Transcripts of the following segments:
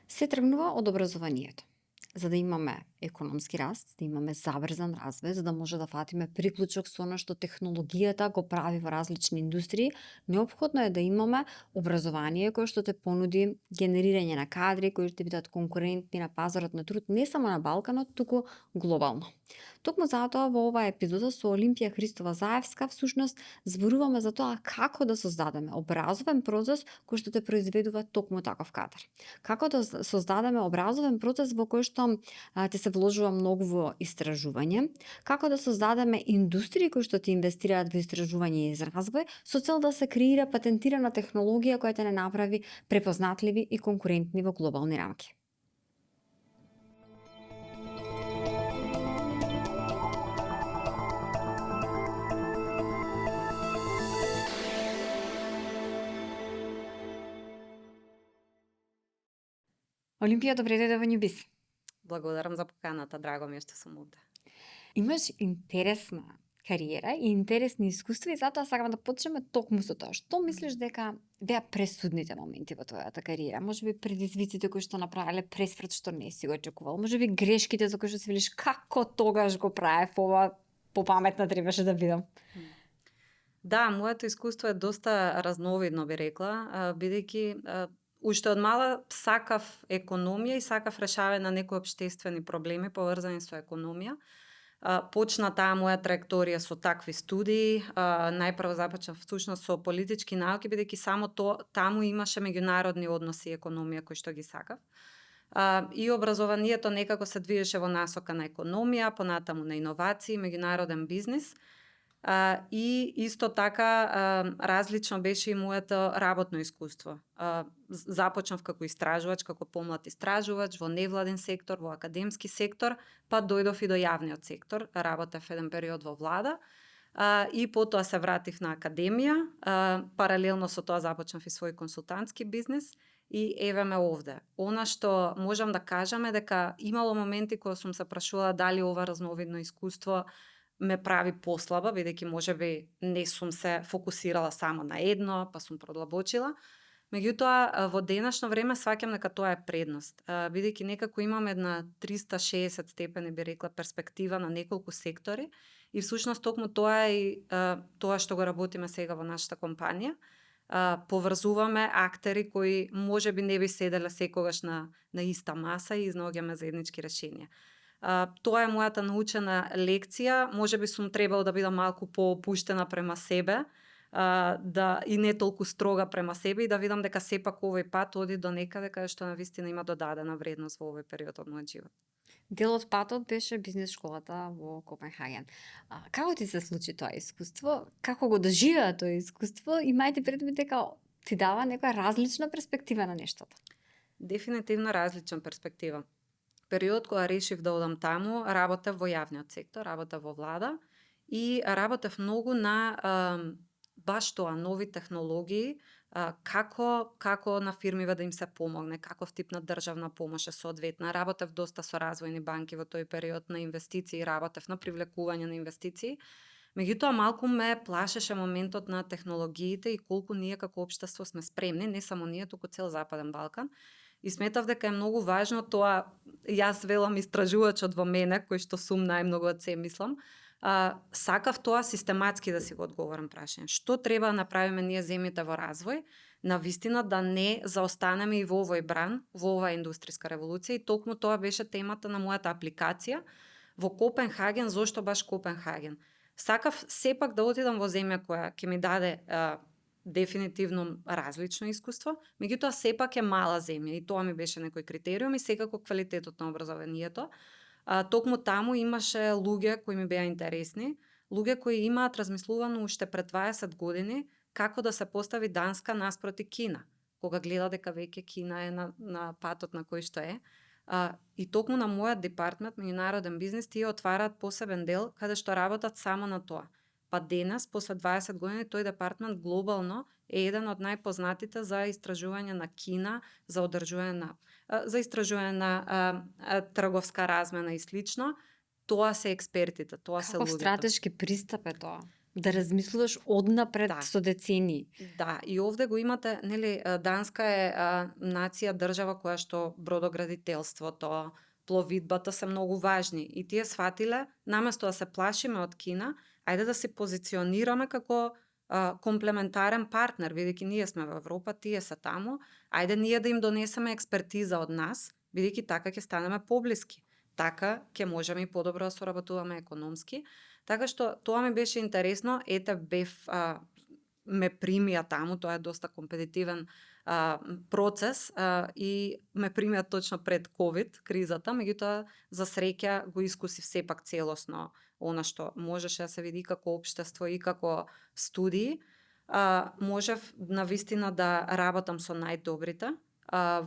Се тргнува од образованието. За да имаме економски раст, да имаме забрзан развој, за да може да фатиме приклучок со она што технологијата го прави во различни индустрии, неопходно е да имаме образование кое што те понуди генерирање на кадри кои ќе бидат конкурентни на пазарот на труд не само на Балканот, туку глобално. Токму затоа во оваа епизода со Олимпија Христова Заевска всушност зборуваме за тоа како да создадеме образовен процес кој што те произведува токму таков кадар. Како да создадеме образовен процес во кој што те се вложува многу во истражување, како да создадеме индустрии кои што ти инвестираат во истражување и развој со цел да се креира патентирана технологија која те не направи препознатливи и конкурентни во глобални рамки. Олимпија, добре дојде во Њубис. Благодарам за поканата, драго ми е што сум овде. Имаш интересна кариера и интересни искуства и затоа сакам да почнеме токму со тоа. Што мислиш дека беа пресудните моменти во твојата кариера? Можеби предизвиците кои што направиле пресврт што не си го очекувал? Можеби грешките за кои што си велиш како тогаш го правев ова, попаметна требаше да бидам? Да, моето искуство е доста разновидно, би рекла, бидејќи уште од мала сакав економија и сакав решавање на некои општествени проблеми поврзани со економија. Почна таа моја траекторија со такви студии, најпрво започнав всушност со политички науки, бидејќи само таму имаше меѓународни односи и економија кои што ги сакав. И образованието некако се движеше во насока на економија, понатаму на иновации, меѓународен бизнис. И исто така различно беше и моето работно искуство. Започнав како истражувач, како помлад истражувач во невладен сектор, во академски сектор, па дојдов и до јавниот сектор, работев еден период во влада и потоа се вратив на академија, паралелно со тоа започнав и свој консултантски бизнис и еве ме овде. Она што можам да кажам е дека имало моменти кога сум се прашувала дали ова разновидно искуство ме прави послаба, бидејќи можеби не сум се фокусирала само на едно, па сум продлабочила. Меѓутоа, во денешно време сваќам дека тоа е предност, бидејќи некако имам една 360 степени, би рекла, перспектива на неколку сектори и всушност токму тоа е и тоа што го работиме сега во нашата компанија. Поврзуваме актери кои можеби не би седеле секогаш на иста маса и изнаоѓаме заеднички решенија. Тоа е мојата научена лекција, можеби сум требал да бидам малку поопуштена према себе, и не толку строга према себе и да видам дека сепак овој пат оди до некаде каде што навистина има додадена вредност во овој период од мојот живот. Дел од патот беше бизнес школата во Копенхаген. Како ти се случи тоа искуство? Како го доживеа тоа искуство? Имајте предвид дека ти дава некоја различна перспектива на нештата. Дефинитивно различна перспектива. Период кога решив да одам таму, работев во јавниот сектор, работев во влада и работев многу на баш тоа, нови технологии, како на фирмиве да им се помогне, каков тип на државна помош е соодветна. Работев доста со развојни банки во тој период на инвестиции, работев на привлекување на инвестиции. Меѓутоа малку ме плашеше моментот на технологиите и колку ние како општество сме спремни, не само ние, туку цел Западен Балкан. И сметав дека е многу важно тоа, јас велам истражувачот во мене, кој што сум најмногу од се мислам, сакав тоа систематски да си го одговорам прашање. Што треба да направиме ние земјите во развој, на вистина да не заостанеме и во овој бран, во оваа индустријска револуција и токму тоа беше темата на мојата апликација во Копенхаген. Зошто баш Копенхаген? Сакав сепак да отидам во земја која ќе ми даде дефинитивно различно искуство, меѓутоа сепак е мала земја и тоа ми беше некој критериум и секако квалитетот на образованието. Токму таму имаше луѓе кои ми беа интересни, луѓе кои имаат размислувано уште пред 20 години како да се постави Данска наспроти Кина, кога гледа дека веќе Кина е на патот на кој што е. И токму на мојот департмент, меѓународен бизнис, тие отвараат посебен дел каде што работат само на тоа. Па денес, после 20 години, тој департмент глобално е еден од најпознатите за истражување на Кина, за истражување на трговска размена и слично. Тоа се експертите, тоа се луѓето. Како стратешки пристап е тоа? Да размислуваш однапред Да. со децении. Да, и овде го имате, нели, Данска е нација, држава која што бродоградителството, пловидбата се многу важни и тие сватиле, наместо да се плашиме од Кина, ајде да се позиционираме како комплементарен партнер, бидејќи ние сме во Европа, тие се таму, ајде ние да им донесеме експертиза од нас, бидејќи така ќе станеме поблиски. Така ќе можеме и подобро да соработуваме економски. Така што тоа ми беше интересно, ете бев ме примија таму, тоа е доста компетитивен процес и ме примија точно пред ковид кризата, меѓутоа за среќа го искусив сепак целосно она што можеше да се види како општество и како студии. Можев навистина да работам со најдобрите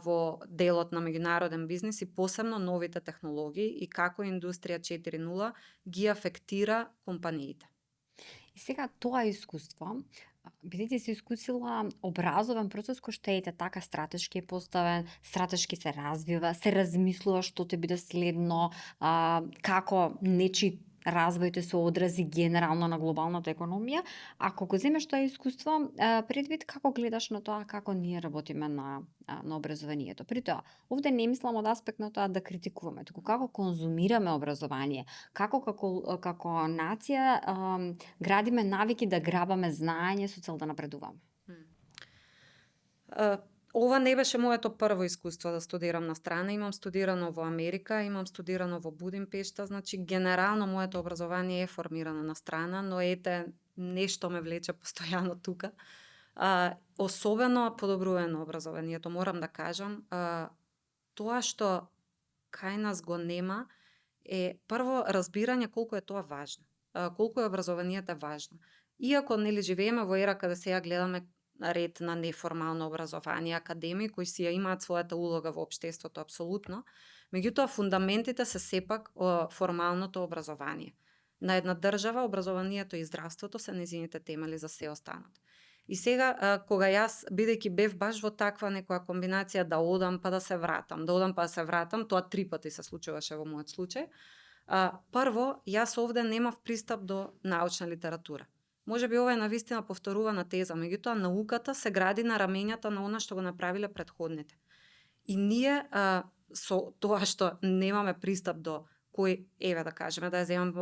во делот на меѓународен бизнис и посебно новите технологии и како индустрија 4.0 ги афектира компаниите. И сега тоа искуство, бидејќи си искусила образовен процес кој што ете така стратешки е поставен, стратешки се развива, се размислува што ќе биде следно, како нечи развојот се одрази генерално на глобалната економија, ако го земеш тоа искуство предвид, како гледаш на тоа како ние работиме на образованието. При тоа, овде не мислам од аспект на тоа да критикуваме, туку како конзумираме образование, како нација градиме навики да грабаме знаење со цел да напредуваме. Ова не беше моето прво искуство да студирам на страна. Имам студирано во Америка, имам студирано во Будимпешта, значи генерално моето образование е формирано на страна, но ете нешто ме влече постојано тука. Особено подобрување на образованието, морам да кажам, тоа што кај нас го нема е прво разбирање колку е тоа важно, колку е образованието важно. Иако нели живееме во ера каде сега гледаме ред на неформално образование, академии кои си ја имаат својата улога во општеството апсолутно, меѓутоа фундаментите се сепак формалното образование. На една држава образованието и здравството се нејзините темели за се останато. И сега, кога јас, бидејќи бев баш во таква некоја комбинација да одам па да се вратам, тоа 3 пати се случуваше во мојот случај, прво, јас овде немав пристап до научна литература. Може би ова е навистина повторувана теза, меѓутоа науката се гради на рамењата на она што го направиле претходните. И ние со тоа што немаме пристап до кој, еве да кажеме, да ја земам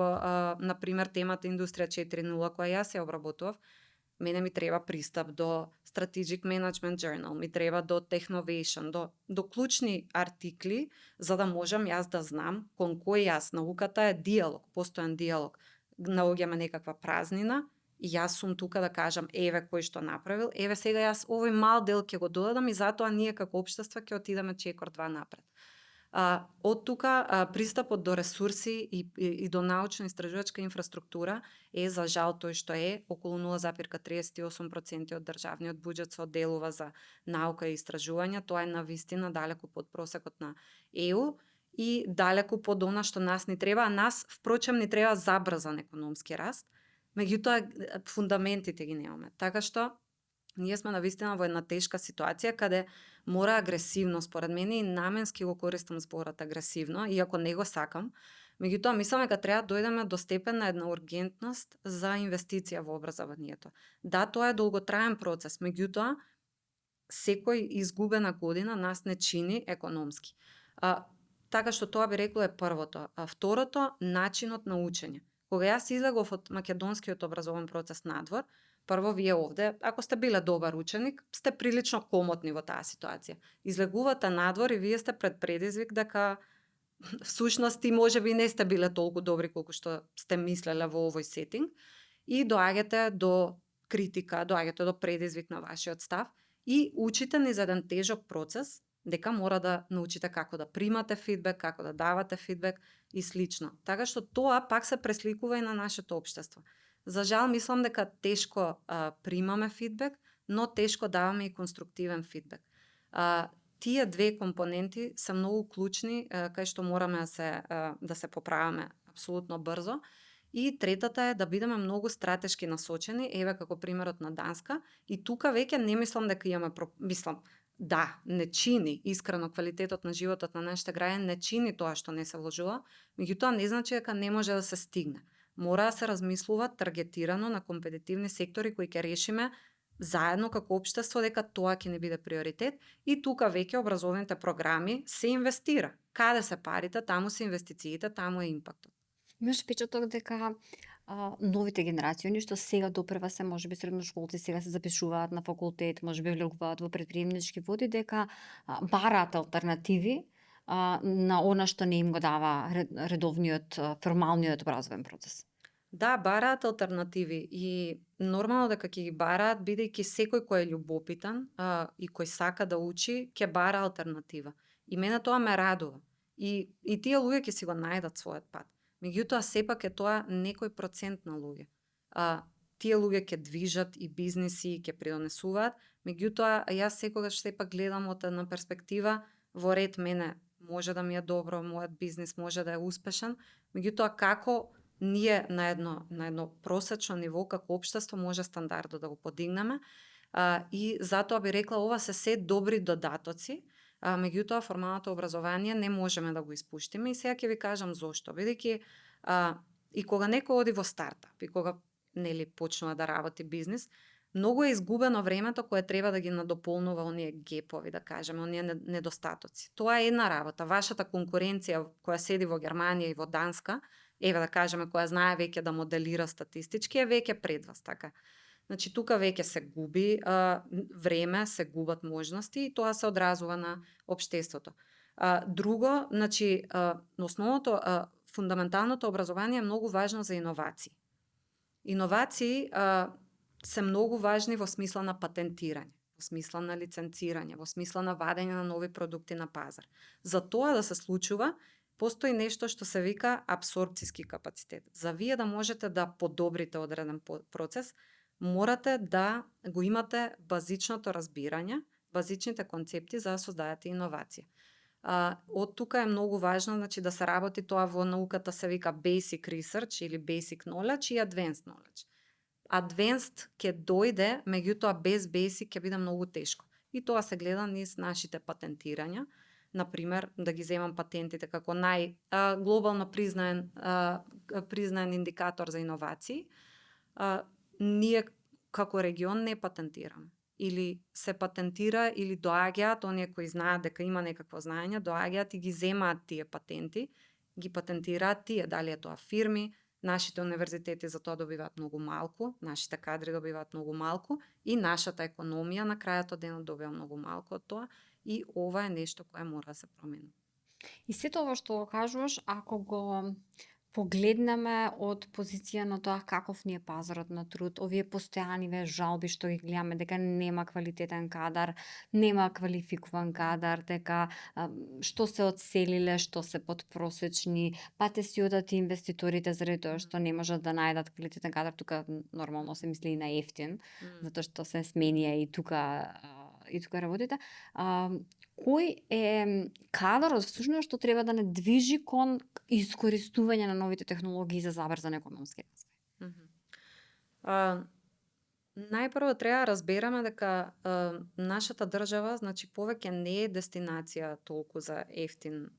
на пример темата индустрија 4.0 која јас ја обработував, мене ми треба пристап до Strategic Management Journal, ми треба до Technovation, до клучни артикли, за да можам јас да знам кон кој јас, науката е диалог, постојан диалог, наоѓаме некаква празнина, и јас сум тука да кажам, еве кој што направил, еве сега јас овој мал дел ќе го додадам и затоа ние како општество ќе отидеме чекор 2 напред. Од тука пристапот до ресурси и до научно-истражувачка инфраструктура е за жал тој што е, околу 0,38% од државниот буџет се одделува за наука и истражување, тоа е навистина далеку под просекот на ЕУ и далеку под она што нас ни треба, а нас впрочем ни треба забрзан економски раст, меѓутоа фундаментите ги немаме. Така што ние сме навистина во една тешка ситуација каде мора агресивно, според мене, и наменски го користам зборот агресивно, иако не го сакам, меѓутоа мислам дека треба да дојдеме до степен на една ургентност за инвестиција во образованието. Да, тоа е долготраен процес, меѓутоа секој изгубена година нас не чини економски. Така што тоа би рекла е првото. Второто, начинот на учење. Кога јас излегов од македонскиот образовен процес надвор, прво вие овде, ако сте биле добар ученик, сте прилично комотни во таа ситуација. Излегувате надвор и вие сте пред предизвик дека всушност и можеби не сте биле толку добри колку што сте мислеле во овој сетинг и доаѓате до критика, доаѓате до предизвик на вашиот став и учите низ еден тежок процес дека мора да научите како да примате фидбек, како да давате фидбек и слично. Така што тоа пак се пресликува и на нашето општество. За жал, мислам дека тешко примаме фидбек, но тешко даваме и конструктивен фидбек. Тие две компоненти се многу клучни, кај што мораме да се поправаме апсолутно брзо. И третата е да бидеме многу стратешки насочени, еве како примерот на Данска, и тука веќе не мислам дека имаме да, не чини искрено квалитетот на животот на нашите граѓани, не чини тоа што не се вложува, меѓутоа не значи дека не може да се стигне. Мора да се размислува таргетирано на компетитивни сектори кои ќе решиме заедно како општество дека тоа ќе не биде приоритет и тука веќе образовните програми се инвестира. Каде се парите, таму се инвестициите, таму е импактот. Имаш впечаток дека новите генерации, они што сега допрва се можеби средношколци, сега се запишуваат на факултет, можеби влегуваат во предприемнички води, дека бараат алтернативи на она што не им го дава редовниот, формалниот образовен процес. Да, бараат алтернативи и нормално дека ќе ги бараат, бидејќи секој кој е љубопитан и кој сака да учи, ќе бара алтернатива. И мене тоа ме радува. И тие луѓе ќе си го најдат својот пат. Меѓутоа, сепак е тоа некој процент на луѓе. Тие луѓе ќе движат и бизниси, ќе придонесуваат, меѓутоа, јас секогаш сепак гледам од една перспектива, во ред мене може да ми е добро, мојот бизнис може да е успешен, меѓутоа како ние на едно просечно ниво како општество може стандардот да го подигнеме и затоа би рекла ова се добри додатоци, меѓутоа формалното образование не можеме да го испуштиме и сега ќе ви кажам зошто, бидејќи и кога некој оди во стартап и кога почнува да работи бизнис, многу е изгубено времето кое треба да ги надополнува оние гепови, да кажеме, оние недостатоци. Тоа е една работа. Вашата конкуренција која седи во Германија и во Данска, еве да кажеме, која знае веќе да моделира статистички, е веќе пред вас, така. Значи, тука веќе се губи време, се губат можности и тоа се одразува на општеството. Друго, значи, основното, фундаменталното образование е многу важно за иновации. Иновации се многу важни во смисла на патентирање, во смисла на лиценцирање, во смисла на вадење на нови продукти на пазар. За тоа да се случува, постои нешто што се вика апсорбцијски капацитет. За вие да можете да подобрите одреден процес, морате да го имате базичното разбирање, базичните концепти за да создадете иновација. Од тука е многу важно, значи, да се работи тоа во науката се вика basic research или basic knowledge и advanced knowledge. Advanced ќе дојде, меѓутоа без basic ќе биде многу тешко. И тоа се гледа низ нашите патентирања. Например, да ги земам патентите како глобално признаен индикатор за иновации, ние како регион не патентираме. Или се патентира, или доаѓаат оние кои знаат дека има некакво знаење, доаѓаат и ги земаат тие патенти, ги патентираат тие, дали е тоа фирми, нашите универзитети за тоа добиваат многу малку, нашите кадри добиваат многу малку и нашата економија на крајот од денот добива многу малку од тоа и ова е нешто кое мора да се промени. И сето ова што го кажуваш, ако го погледнеме од позиција на тоа каков ни е пазарот на труд, овие постојаниве жалби што ги гледаме дека нема квалитетен кадар, нема квалификуван кадар, дека што се одселиле, што се подпросечни, па те си одат инвеститорите заради тоа што не можат да најдат квалитетен кадар, тука нормално се мисли и на ефтин, затоа што се сменија и тука работите. Кој е кадарот всушност што треба да не движи кон искористување на новите технологии за забрзан економски развој? Најпрво треба да разбереме дека нашата држава, значи, повеќе не е дестинација толку за ефтин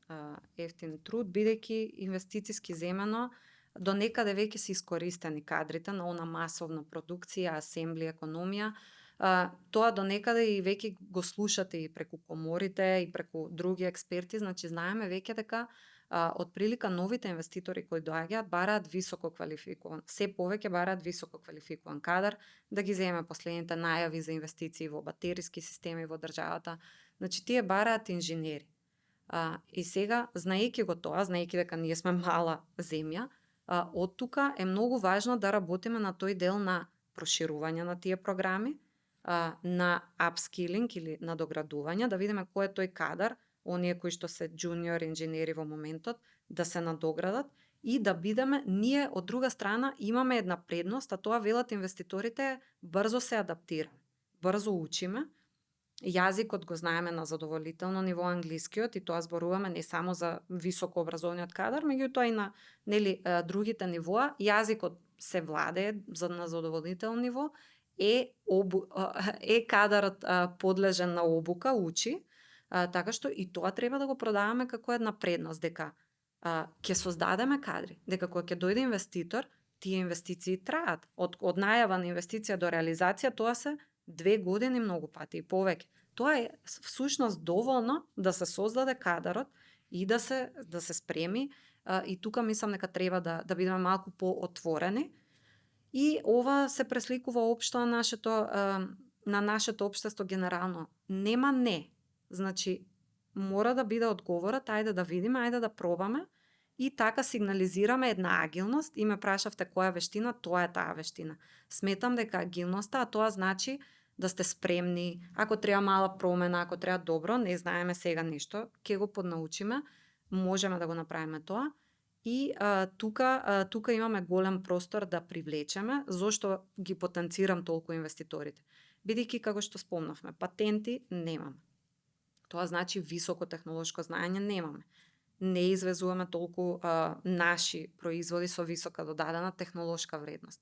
труд, бидејќи инвестициски земено до некаде веќе се искористени кадрите на она масовна продукција, асембли, економија. Тоа до некаде и веќе го слушате и преку коморите и преку други експерти, значи знаеме веќе дека од прилика новите инвеститори кои доаѓаат бараат високо квалификуван, се повеќе бараат високо квалификуван кадар, да ги земеме последните најави за инвестиции во батериски системи во државата, значи тие бараат инженери. И сега, знаејќи го тоа, знаејќи дека ние сме мала земја, од тука е многу важно да работиме на тој дел на проширување на тие програми, на upskilling или надоградување, да видиме кој е тој кадар, оние кои што се джуниор инженери во моментот, да се надоградат и да бидеме, ние од друга страна имаме една предност, а тоа велат инвеститорите, брзо се адаптираме, брзо учиме, јазикот го знаеме на задоволително ниво англискиот и тоа зборуваме не само за високо образовниот кадар, меѓутоа и на другите нивоа, јазикот се владее на задоволително ниво, е кадарот подлежен на обука, учи, така што и тоа треба да го продаваме како една предност, дека ќе создадеме кадри, дека кога ќе дојде инвеститор, тие инвестиции траат. Од најава на инвестиција до реализација тоа се 2 години многу пати и повеќе. Тоа е всушност доволно да се создаде кадарот и да се спреми, и тука мислам дека треба да бидеме малку поотворени. И ова се пресликува општо на нашето општество генерално. Нема не. Значи, мора да биде одговорот, ајде да видиме, ајде да пробаме, и така сигнализираме една агилност. И ме прашавте која вештина, тоа е таа вештина. Сметам дека агилноста, а тоа значи да сте спремни, ако треба мала промена, ако треба добро, не знаеме сега нешто, ќе го поднаучиме, можеме да го направиме тоа. И тука имаме голем простор да привлечеме. Зошто ги потенцирам толку инвеститорите? Бидејќи, како што спомнавме, патенти немаме. Тоа значи високо технолошко знаење немаме. Не извезуваме толку наши производи со висока додадена технолошка вредност.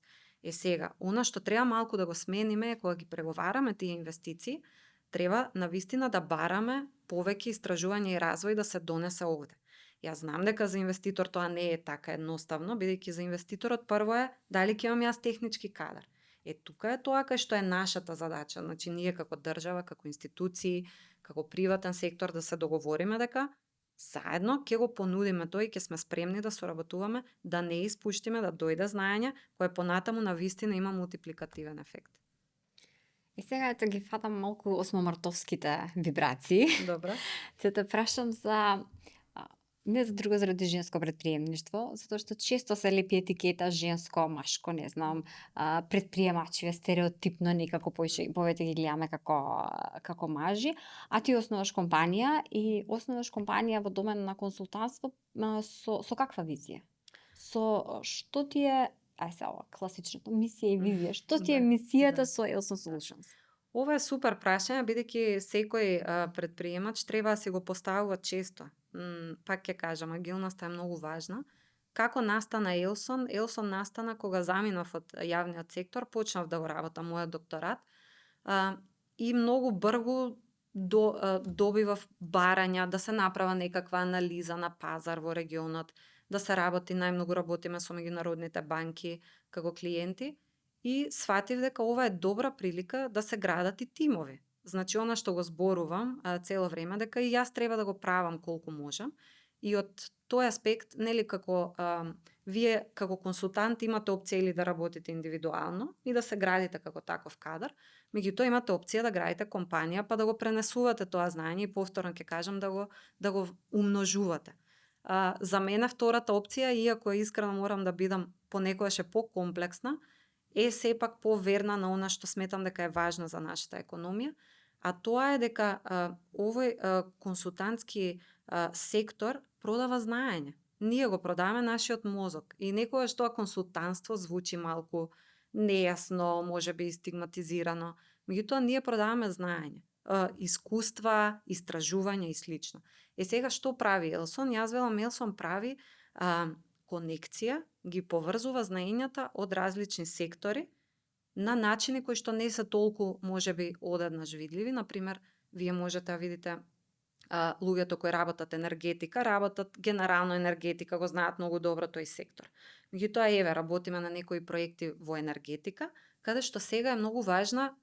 Сега, она што треба малку да го смениме е кога ги преговараме тие инвестиции, треба навистина да бараме повеќе истражување и развој да се донесе овде. Јас знам дека за инвеститор тоа не е така едноставно, бидејќи за инвеститорот прво е дали ќе имам јас технички кадар. Тука е тоа кај што е нашата задача, значи ние како држава, како институции, како приватен сектор да се договориме дека заедно ќе го понудиме тој и ќе сме спремни да соработуваме, да не испуштиме да дојде знаење кое понатаму навистина има мултипликативен ефект. И сега ето ги фатам малку осмомартовските вибрации. Добро. Ќе те прашам за не за друго, заради женско предприемништво, затоа што често се лепи етикета женско, машко, не знам, предприемачиве стереотипно некако повеќе ги гледаме како мажи, а ти основаш компанија и основаш компанија во домен на консултантство со каква визија? Со што ти е, класичното мисија и визија, што ти е мисијата со Elson Solutions? Ова е супер прашање, бидејќи секој предприемач треба да си го поставува често. Пак ќе кажам, агилноста е многу важна. Како настана Елсон? Елсон настана кога заминав од јавниот сектор, почнав да го работам мојот докторат, и многу брзо добивав барања да се направа некаква анализа на пазар во регионот, да се работи, најмногу работиме со меѓународните банки како клиенти, и сватив дека ова е добра прилика да се градат и тимови. Значи, она што го зборувам цело време, дека и јас треба да го правам колку можам. И од тој аспект, нели, како вие како консултант имате опција или да работите индивидуално и да се градите како таков кадар, меѓутоа имате опција да градите компанија, па да го пренесувате тоа знаење и повторно ќе кажам да го умножувате. За мене втората опција, иако искрено морам да бидам понекогаш покомплексна, е сепак поверна на она што сметам дека е важно за нашата економија, а тоа е дека овој консултантски сектор продава знаење. Ние го продаваме нашиот мозок и некогаш тоа консултантство звучи малку нејасно, можеби стигматизирано, меѓутоа ние продаваме знаење, искуства, истражувања и слично. Сега што прави Елсон? Јас велам, Елсон прави конекција, ги поврзува знаењата од различни сектори на начини кои што не се толку можеби одеднаш видливи. Например, вие можете да видите луѓето кои работат енергетика, работат генерално енергетика, го знаат многу добро тој сектор. Меѓутоа, работиме на некои проекти во енергетика, каде што сега е многу важна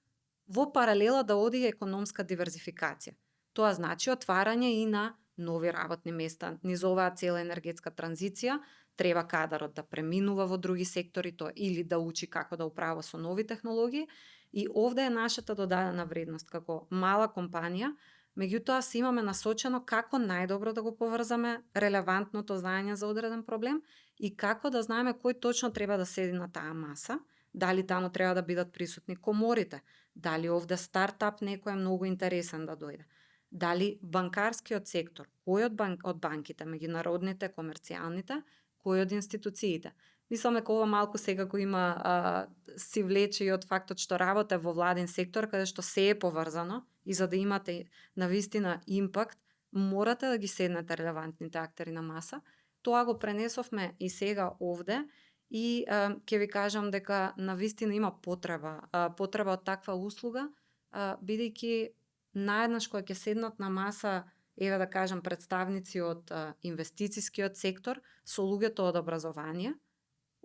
во паралела да оди економска диверзификација. Тоа значи отварање и на нови работни места. Низ оваа цела енергетска транзиција треба кадарот да преминува во други сектори, тоа или да учи како да управува со нови технологии, и овде е нашата додадена вредност како мала компанија. Меѓутоа се имаме насочено како најдобро да го поврзаме релевантното знаење за одреден проблем и како да знаеме кој точно треба да седи на таа маса, дали таму треба да бидат присутни коморите, дали овде стартап некој е многу интересен да дојде, дали банкарскиот сектор, кој од банките, меѓународните, комерцијалните, кој од институциите. Мислам дека ова малку сега го има си влече и од фактот што работе во владин сектор, каде што се е поврзано, и за да имате навистина импакт, морате да ги седнете релевантните актери на маса. Тоа го пренесовме и сега овде, и ќе ви кажам дека навистина има потреба од таква услуга, бидејќи наеднаш кога ќе седнат на маса, да кажам, представници од инвестицискиот сектор со луѓето од образование,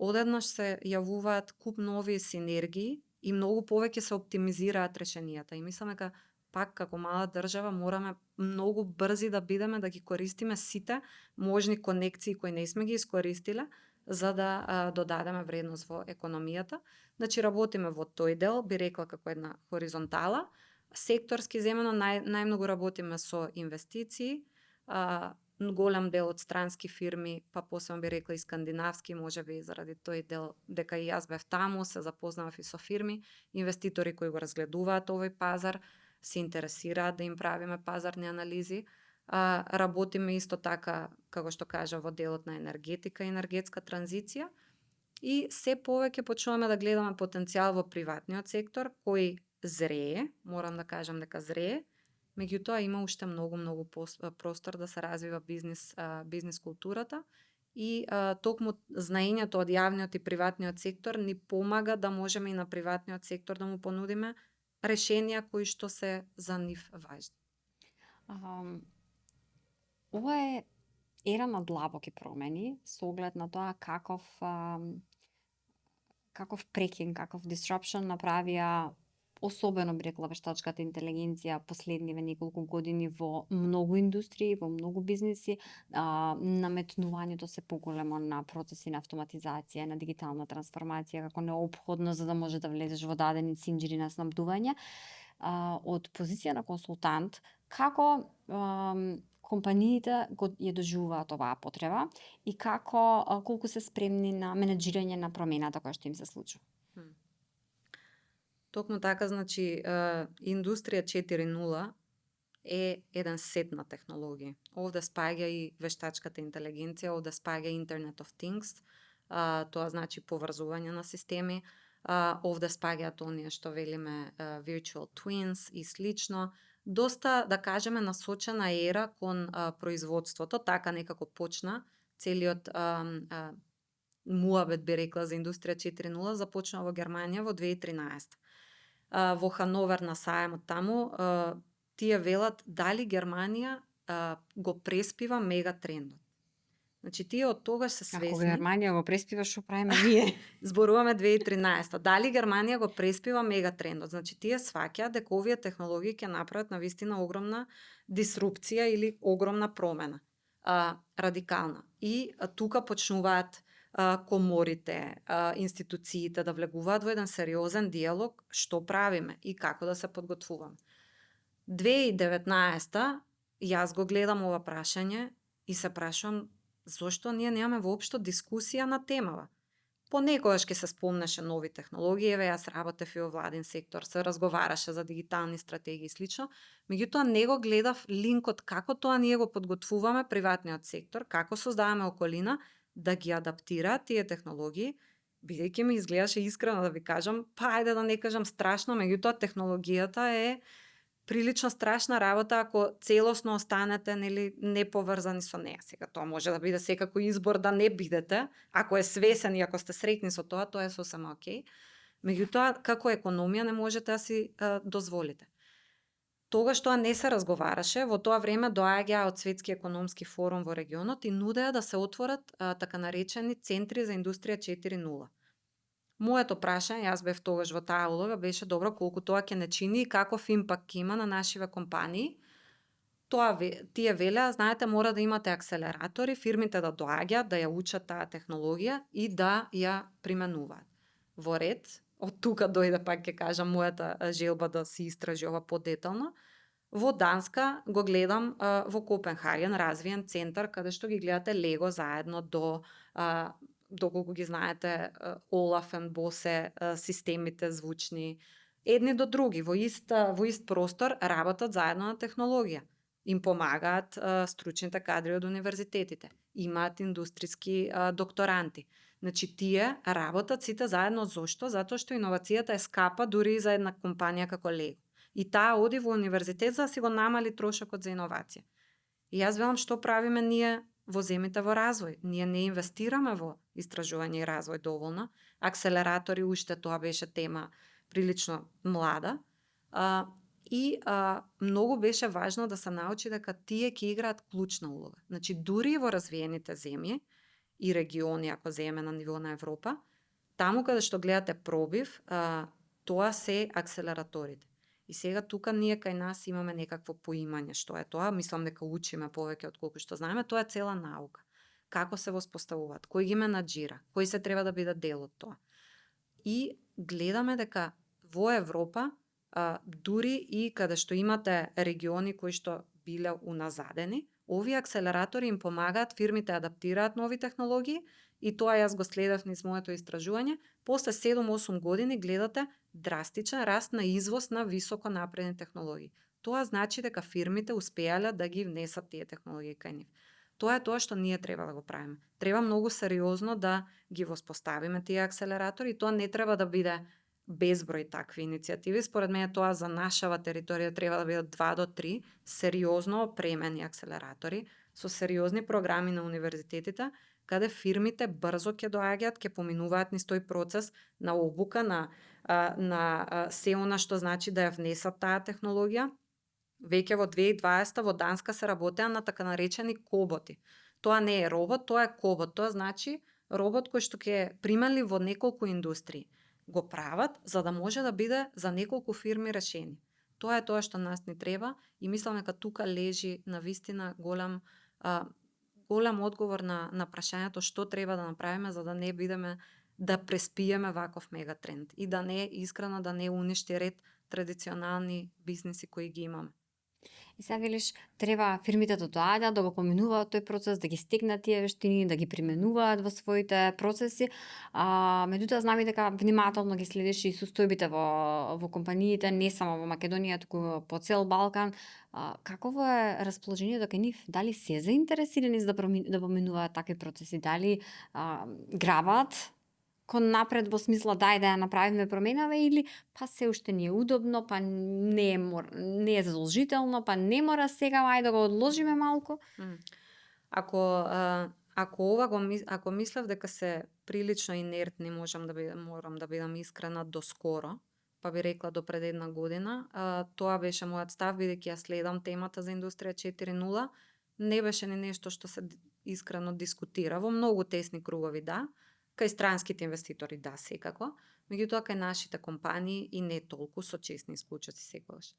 одеднаш се јавуваат куп нови синергии и многу повеќе се оптимизираат решенијата. И мислам дека пак како мала држава мораме многу брзи да бидеме, да ги користиме сите можни конекции кои не сме ги искористиле, за да додадеме вредност во економијата. Значи работиме во тој дел, би рекла како една хоризонтала. Секторски земено најмногу работиме со инвестиции, голем дел од странски фирми, па посебно би рекла и скандинавски, можеби заради тој дел дека и јас бев таму, се запознавав и со фирми, инвеститори кои го разгледуваат овој пазар, се интересираат да им правиме пазарни анализи. Работиме исто така, како што кажа, во делот на енергетика и енергетска транзиција и се повеќе почнуваме да гледаме потенцијал во приватниот сектор кој зрее, морам да кажам дека зрее, меѓутоа има уште многу простор да се развива бизнис културата и токму знаењето од јавниот и приватниот сектор ни помага да можеме и на приватниот сектор да му понудиме решенија кои што се за нив важни. Ова е ера на длабоки промени со оглед на тоа каков прекин, каков disruption направија особено би рекла вештачката интелигенција последниве неколку години во многу индустрии, во многу бизниси, наметнувањето се поголемо на процеси на автоматизација, на дигитална трансформација како неопходно за да може да влезеш во дадени синџири на снабдување. Од позиција на консултант, како компаниите ја доживуваат оваа потреба и колку се спремни на менеджирање на промената која што им се случува? Токму така, значи, индустрија 4.0 е еден сет на технологии. Овде спаѓа и вештачката интелигенција, овде спаѓа Internet of Things, тоа значи поврзување на системи, овде спаѓаат оние што велиме virtual twins и слично. Доста, да кажеме, насочена ера кон производството, така некако почна целиот муабет, би рекла, за индустрија 4.0 започна во Германија во 2013. Во Хановер на сајмот таму, тие велат дали Германија го преспива мегатрендот. Значи тие од тогаш се свесни. Ако Германија го преспива, што правиме ние? Зборуваме 2013. Дали Германија го преспива мегатрендот? Значи тие сваќаат дека овие технологии ќе направат навистина огромна дисрупција или огромна промена, радикална. И тука почнуваат коморите, институциите да влегуваат во еден сериозен диалог што правиме и како да се подготвуваме. 2019 јас го гледам ова прашање и се прашувам зошто ние немаме воопшто дискусија на темава. Понекогаш ќе се спомнеше нови технологии, еве јас работев и во владин сектор, се разговараше за дигитални стратегии и слично, меѓутоа не го гледав линкот како тоа ние го подготвуваме приватниот сектор, како создаваме околина да ги адаптираат тие технологии, бидејќи ми изгледаше искрено да ви кажам, па ајде да не кажам страшно, меѓутоа технологијата е прилично страшна работа ако целосно останете неповрзани со неа. Сега тоа може да биде секако избор да не бидете, ако е свесен и ако сте среќни со тоа, тоа е сосема окей. Меѓутоа како економија не можете да си дозволите. Тогаш тоа не се разговараше, во тоа време доаѓа од Светски економски форум во регионот и нудеа да се отворат така наречени центри за индустрија 4.0. Моето прашање, јас бев тогаш во таа улога, беше добро колку тоа ќе не чини и каков импакт има на нашиве компании. Тие велеа, знаете, мора да имате акселератори, фирмите да доаѓаат, да ја учат таа технологија и да ја применуваат. Во ред, од тука дојде, пак ќе кажам, мојата желба да се истражи ова подетално. Во Данска го гледам во Копенхаген развиен центар каде што ги гледате Лего заедно доколку ги знаете Олаф and Босе системите звучни, едни до други во ист простор работат заедно на технологија. Им помагаат стручните кадри од универзитетите. Имаат индустријски докторанти. Значи тие работат сите заедно. Зошто? Затоа што иновацијата е скапа дури и за една компанија како Лего. И таа оди во универзитет за да си го намали трошокот за иновација. И јас велам што правиме ние во земите во развој. Ние не инвестираме во истражување и развој доволно. Акселератори уште тоа беше тема прилично млада. Многу беше важно да се научи дека тие ќе играат клучна улога. Значи дури во развиените земји и региони, ако земеме на ниво на Европа, таму каде што гледате пробив, тоа се акселераторите. И сега тука ние кај нас имаме некакво поимање што е тоа, мислам дека учиме повеќе отколку што знаеме, тоа е цела наука. Како се воспоставуваат, кој ги менаџира, кои се треба да бидат дел од тоа. И гледаме дека во Европа, дури и каде што имате региони кои што биле уназадени, овие акселератори им помагаат фирмите адаптираат нови технологии и тоа јас го следев низ моето истражување. После 7-8 години гледате драстичен раст на извоз на високо напредни технологии. Тоа значи дека фирмите успеале да ги внесат тие технологии кај нив. Тоа е тоа што ние треба да го правиме. Треба многу сериозно да ги воспоставиме тие акселератори и тоа не треба да биде безброј такви иницијативи. Според мене тоа за нашава територија треба да бидат 2 до 3 сериозно опремени акселератори со сериозни програми на универзитетите, каде фирмите брзо ќе доаѓаат, ќе поминуваат низ тој процес на обука, на се она што значи да ја внесат таа технологија. Веќе во 2020 во Данска се работеа на така наречени коботи. Тоа не е робот, тоа е кобот. Тоа значи робот кој што ќе примали во неколку индустрии. Го прават за да може да биде за неколку фирми решени. Тоа е тоа што нас ни треба и мислам дека тука лежи навистина голем одговор на прашањето што треба да направиме за да не бидеме да преспиеме ваков мегатренд и да не искрено да не уништи ред традиционални бизниси кои ги имаме. И сега велиш, треба фирмите да доаѓаат, да го поминуваат тој процес, да ги стекнат тие вештини, да ги применуваат во своите процеси. Меѓутоа знаме дека внимателно ги следиш и состојбите во компаниите, не само во Македонија, туку по цел Балкан. Какво е расположението кај нив? Дали се заинтересирани за да поминуваат такви процеси? Дали грабат кон напред во смисла дај да ја направиме променава или па се уште не е удобно, па не е задолжително, па не мора сега, ајде да го одложиме малку. Ако мислев дека се прилично инертни, морам да бидам искрена до скоро, па би рекла до пред 1 година, тоа беше мојот став, бидејќи ја следам темата за индустрија 4.0, не беше ни нешто што се искрено дискутира во многу тесни кругови, да. Кај странските инвеститори, да, секако. Меѓутоа, кај нашите компании и не толку, со честни исклучоци секогаш.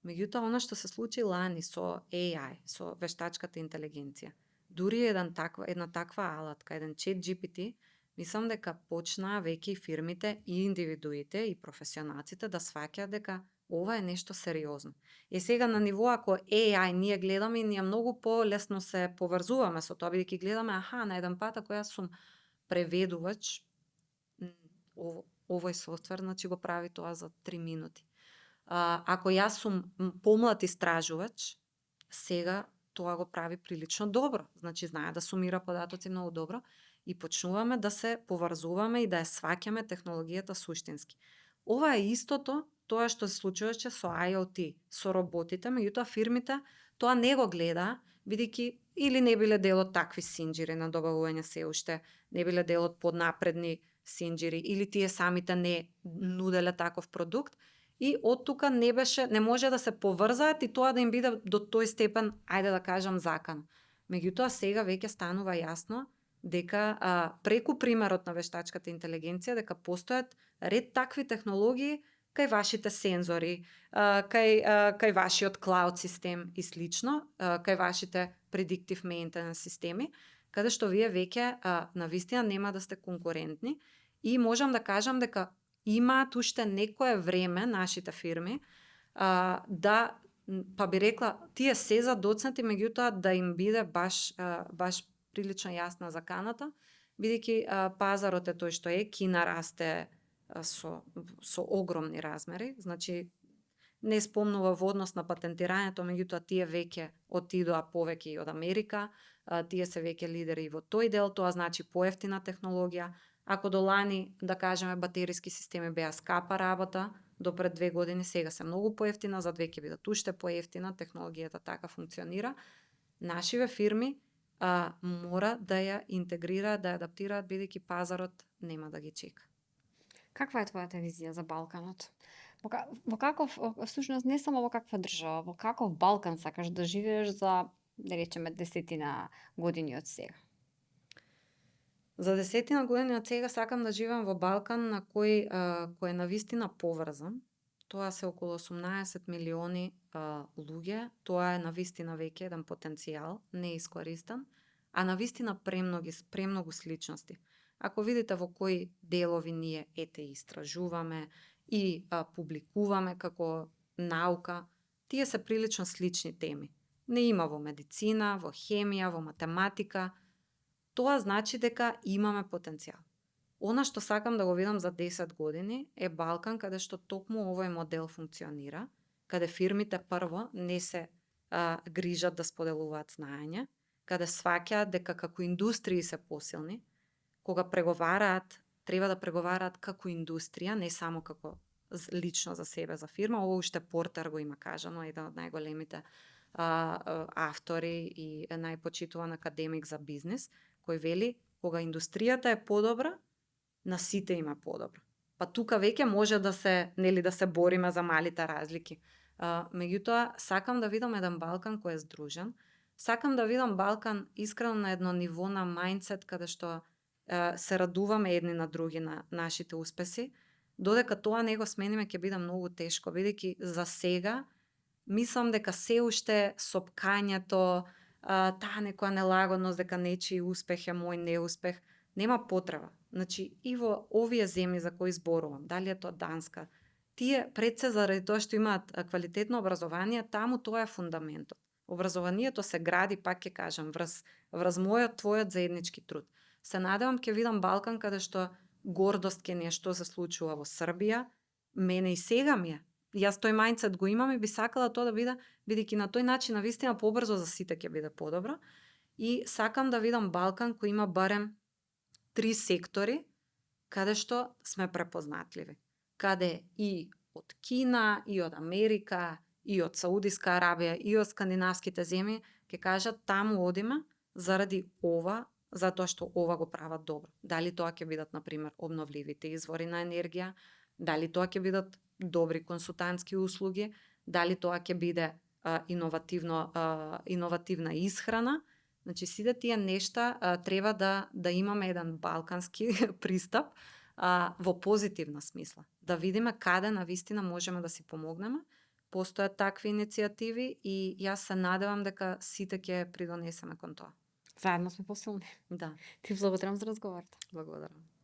Меѓутоа, она што се случи лани со AI, со вештачката интелигенција, дури една таква алатка, еден ChatGPT, мислам дека почнаа веќе и фирмите, и индивидуите, и професионалците да сваќаат дека ова е нешто сериозно. И сега на ниво ако AI ние гледаме и ние многу полесно се поврзуваме со тоа, бидејќи гледаме, на еден пат ако јас сум преведувач, овој софтвер, значи го прави тоа за 3 минути. Ако јас сум помлад истражувач, сега тоа го прави прилично добро. Значи знае да сумира податоци многу добро и почнуваме да се поврзуваме и да ја сваќаме технологијата суштински. Ова е истото тоа што се случуваше со IoT, со роботите, меѓутоа фирмите тоа не го гледаа, бидејќи или не биле дел од такви синџири на добавување се уште, не биле дел од поднапредни синџири, или тие самите не нуделе таков продукт, и од тука не може да се поврзаат и тоа да им биде до тој степен, ајде да кажам, закан. Меѓутоа сега веќе станува јасно дека преку примерот на вештачката интелигенција, дека постојат ред такви технологии кај вашите сензори, кај вашиот клауд систем и слично, кај вашите predictive maintenance системи, каде што вие веќе навистина нема да сте конкурентни и можам да кажам дека имаат уште некое време нашите фирми да, па би рекла, тие се задоцнати, меѓутоа да им биде баш прилично јасна заканата, бидејќи пазарот е тој што е, Кина расте со огромни размери, значи не спомнува во однос на патентирањето, меѓутоа тие веќе отидоа повеќе и од Америка, тие се веќе лидери и во тој дел, тоа значи поевтина технологија. Ако до лани, да кажеме, батериски системи беа скапа работа, до пред 2 години, сега се многу поевтина, за веќе бидат уште поевтина, технологијата така функционира. Нашиве фирми мора да ја интегрираат, да ја адаптираат, бидејќи пазарот нема да ги чека. Каква е твојата визија за Балканот? Во каков, всушност не само во каква држава, во каков Балкан сакаш да живееш за, да речеме, 10 години од сега? За 10 години од сега сакам да живеам во Балкан на кој е навистина поврзан. Тоа се околу 18 милиони луѓе, тоа е навистина веќе еден потенцијал неискористен, а навистина премногу сличности. Ако видите во кои делови ние истражуваме и публикуваме како наука, тие се прилично слични теми. Не има во медицина, во хемија, во математика. Тоа значи дека имаме потенцијал. Она што сакам да го видам за 10 години е Балкан каде што токму овој модел функционира, каде фирмите прво не се грижат да споделуваат знаење, каде сваќаат дека како индустрии се посилни, кога преговараат, треба да преговараат како индустрија, не само како лично за себе, за фирма. Ово уште Портер го има кажано, еден од најголемите автори и најпочитуван академик за бизнис, кој вели, кога индустријата е подобра, на сите има подобро. Па тука веќе може да се бориме за малите разлики. Меѓутоа, сакам да видам еден Балкан кој е здружен. Сакам да видам Балкан искрено на едно ниво на мајндсет каде што се радуваме едни на други на нашите успеси. Додека тоа не го смениме, ќе биде многу тешко, бидејќи за сега мислам дека се уште сопкањето, таа некоја нелагодност дека нечи успех е мој неуспех, нема потреба. Значи, и во овие земји за кои зборувам, дали е тоа Данска, тие пред се заради тоа што имаат квалитетно образование, таму тоа е фундаментот. Образованието се гради, пак ќе кажам, врз мојот, твојот заеднички труд. Се надевам ќе видам Балкан каде што гордост ке нешто се случува во Србија, мене и сега ми е. Јас тој мајндсет го имам и би сакала тоа да биде, бидејќи на тој начин навистина побрзо за сите ќе биде подобро. И сакам да видам Балкан кој има барем 3 сектори каде што сме препознатливи. Каде и од Кина, и од Америка, и од Саудиска Арабија, и од скандинавските земји ќе кажат таму одиме заради ова, затоа што ова го прават добро. Дали тоа ќе бидат, например, обновливите извори на енергија, дали тоа ќе бидат добри консултантски услуги, дали тоа ќе биде иновативна исхрана. Значи, сите тие нешта треба да имаме еден балкански пристап во позитивна смисла. Да видиме каде навистина можеме да си помогнеме. Постојат такви иницијативи и јас се надевам дека сите ќе придонесеме кон тоа. Заедно сме посилни. Да, Ти благодарам за разговорот. благодарам.